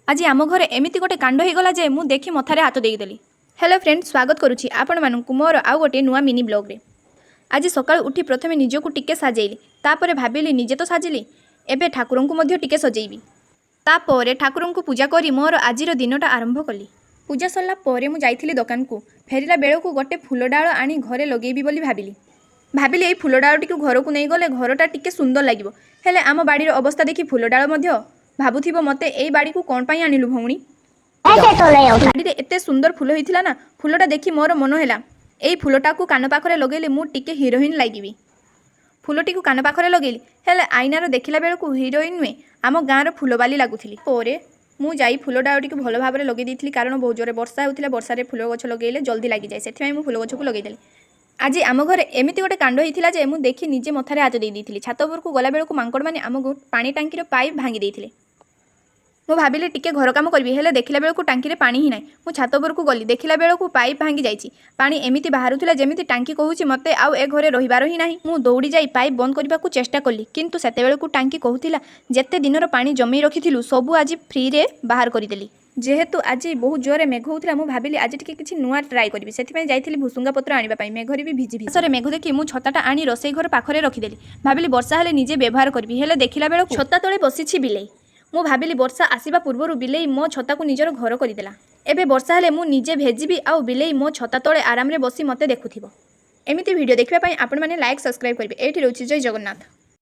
ଆଜି ଆମ ଘରେ ଏମିତି ଗୋଟେ କାଣ୍ଡ ହେଇଗଲା ଯେ ମୁଁ ଦେଖି ମଥାରେ ହାତ ଦେଇଦେଲି। ହ୍ୟାଲୋ ଫ୍ରେଣ୍ଡ, ସ୍ୱାଗତ କରୁଛି ଆପଣମାନଙ୍କୁ ମୋର ଆଉ ଗୋଟିଏ ନୂଆ ମିନି ବ୍ଲଗ୍ରେ। ଆଜି ସକାଳୁ ଉଠି ପ୍ରଥମେ ନିଜକୁ ଟିକେ ସାଜେଇଲି। ତାପରେ ଭାବିଲି, ନିଜେ ତ ସାଜିଲି, ଏବେ ଠାକୁରଙ୍କୁ ମଧ୍ୟ ଟିକେ ସଜେଇବି। ତାପରେ ଠାକୁରଙ୍କୁ ପୂଜା କରି ମୋର ଆଜିର ଦିନଟା ଆରମ୍ଭ କଲି। ପୂଜା ସରିଲା ପରେ ମୁଁ ଯାଇଥିଲି ଦୋକାନକୁ। ଫେରିଲା ବେଳକୁ ଗୋଟେ ଫୁଲ ଡାଳ ଆଣି ଘରେ ଲଗେଇବି ବୋଲି ଭାବିଲି। ଭାବିଲି, ଏଇ ଫୁଲ ଡାଳଟିକୁ ଘରକୁ ନେଇଗଲେ ଘରଟା ଟିକେ ସୁନ୍ଦର ଲାଗିବ। ହେଲେ ଆମ ବାଡ଼ିର ଅବସ୍ଥା ଦେଖି ଫୁଲ ଡାଳ ମଧ୍ୟ ଭାବୁଥିବ, ମୋତେ ଏଇ ବାଡ଼ିକୁ କ'ଣ ପାଇଁ ଆଣିଲୁ ଭଉଣୀ? ऐसे तो नहीं होता। ବାଡ଼ିରେ ଏତେ ସୁନ୍ଦର ଫୁଲ ହେଇଥିଲା ନା, ଫୁଲଟା ଦେଖି ମୋର ମନ ହେଲା, ଏଇ ଫୁଲଟାକୁ କାନ ପାଖରେ ଲଗେଇଲେ ମୁଁ ଟିକେ ହିରୋଇନ୍ ଲାଗିବି। ଫୁଲଟିକୁ କାନ ପାଖରେ ଲଗେଇଲି, ହେଲେ ଆଇନାରେ ଦେଖିଲା ବେଳକୁ ହିରୋଇନ୍ ନୁହେଁ, ଆମ ଗାଁର ଫୁଲବାଲି ଲାଗୁଥିଲି। ପରେ ମୁଁ ଯାଇ ଫୁଲ ଡାଳଟିକୁ ଭଲ ଭାବରେ ଲଗେଇ ଦେଇଥିଲି, କାରଣ ବହୁତ ଜୋରେ ବର୍ଷା ହେଉଥିଲା। ବର୍ଷାରେ ଫୁଲ ଗଛ ଲଗେଇଲେ ଜଲ୍ଦି ଲାଗିଯାଏ, ସେଥିପାଇଁ ମୁଁ ଫୁଲ ଗଛକୁ ଲଗେଇଦେଲି। ଆଜି ଆମ ଘରେ ଏମିତି ଗୋଟେ କାଣ୍ଡ ହେଇଥିଲା ଯେ ମୁଁ ଦେଖି ନିଜେ ମଥାରେ ହାତ ଦେଇ ଦେଇଥିଲି। ଛାତ ଉପରକୁ ଗଲା ବେଳକୁ ମାଙ୍କଡ଼ମାନେ ଆମକୁ ପାଣି ଟାଙ୍କିର ପାଇପ୍ ଭାଙ୍ଗି ଦେଇଥିଲେ। ମୁଁ ଭାବିଲି ଟିକେ ଘର କାମ କରିବି, ହେଲେ ଦେଖିଲା ବେଳକୁ ଟାଙ୍କିରେ ପାଣି ହିଁ ନାହିଁ। ମୁଁ ଛାତ ଉପରକୁ ଗଲି, ଦେଖିଲା ବେଳକୁ ପାଇପ୍ ଭାଙ୍ଗି ଯାଇଛି। ପାଣି ଏମିତି ବାହାରୁଥିଲା ଯେମିତି ଟାଙ୍କି କହୁଛି, ମୋତେ ଆଉ ଏ ଘରେ ରହିବାର ହିଁ ନାହିଁ। ମୁଁ ଦୌଡ଼ି ଯାଇ ପାଇପ୍ ବନ୍ଦ କରିବାକୁ ଚେଷ୍ଟା କଲି, କିନ୍ତୁ ସେତେବେଳକୁ ଟାଙ୍କି କହୁଥିଲା, ଯେତେ ଦିନର ପାଣି ଜମେଇ ରଖିଥିଲୁ, ସବୁ ଆଜି ଫ୍ରିରେ ବାହାର କରିଦେଲି। ଯେହେତୁ ଆଜି ବହୁତ ଜୋରରେ ମେଘ ହେଉଥିଲା, ମୁଁ ଭାବିଲି ଆଜି ଟିକେ କିଛି ନୂଆ ଟ୍ରାଏ କରିବି। ସେଥିପାଇଁ ଯାଇଥିଲି ଭୁସୁଙ୍ଗା ପତ୍ର ଆଣିବା ପାଇଁ। ମେଘରେ ବି ଭିଜି ଭିଜି, ମେଘ ଦେଖି ମୁଁ ଛତାଟା ଆଣି ରୋଷେଇ ଘର ପାଖରେ ରଖିଦେଲି। ଭାବିଲି ବର୍ଷା ହେଲେ ନିଜେ ବ୍ୟବହାର କରିବି। ହେଲେ ଦେଖିଲା ବେଳକୁ ଛତା ତଳେ ବସିଛି ବିଲେଇ। ମୁଁ ଭାବିଲି ବର୍ଷା ଆସିବା ପୂର୍ବରୁ ବିଲେଇ ମୋ ଛତାକୁ ନିଜର ଘର କରିଦେଲା। ଏବେ ବର୍ଷା ହେଲେ ମୁଁ ନିଜେ ଭେଜିବି ଆଉ ବିଲେଇ ମୋ ଛତା ତଳେ ଆରାମରେ ବସି ମୋତେ ଦେଖୁଥିବ। ଏମିତି ଭିଡ଼ିଓ ଦେଖିବା ପାଇଁ ଆପଣମାନେ ଲାଇକ୍, ସବସ୍କ୍ରାଇବ୍ କରିବେ। ଏଇଠି ରହୁଛି। ଜୟ ଜଗନ୍ନାଥ।